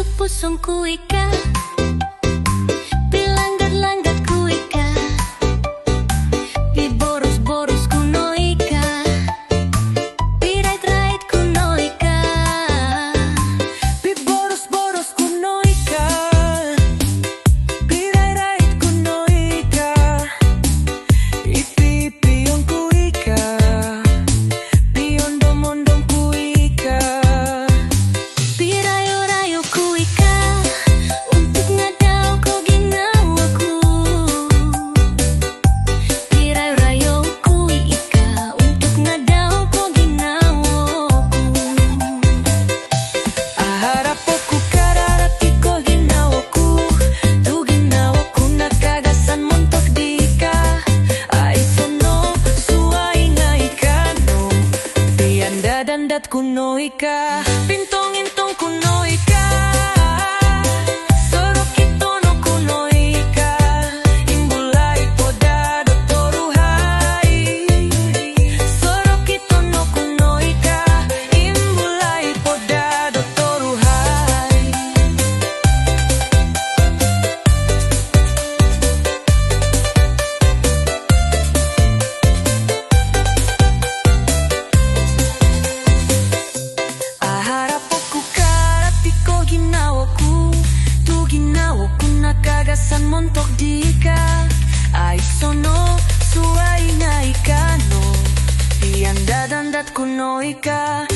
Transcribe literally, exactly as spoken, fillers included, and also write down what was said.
Pusong ku ika, pilanggat-langgat ku ika, piboros-boros ku no ika, pirait-rait ku no ika, piboros-boros ku no ika, pirait-rait ku no ika, ipi-ipion ku ika, piondom-ondom ku ika, pirayo-rayo ku ika, untuk ngadau ko ginawo ku. Pirayo-rayo ku ika, untuk ngadau ko ginawo ku. Aharap oku kararati ko ginawo ku, tu ginawo ku nakagasan montok dika. Aiso no suai ngai ka no, piandadandat ku no ika, pintong-intong ku no ika, sorokito no ku no ika, imbulai po daa do toruhai, sorokito no ku no ika, imbulai po daa do toruhai. Aharap oku karati ko ginawo ku, tu ginawo ku nakagasan montok dika. Aiso no suai ngai ka no, piandadandat ku no ika,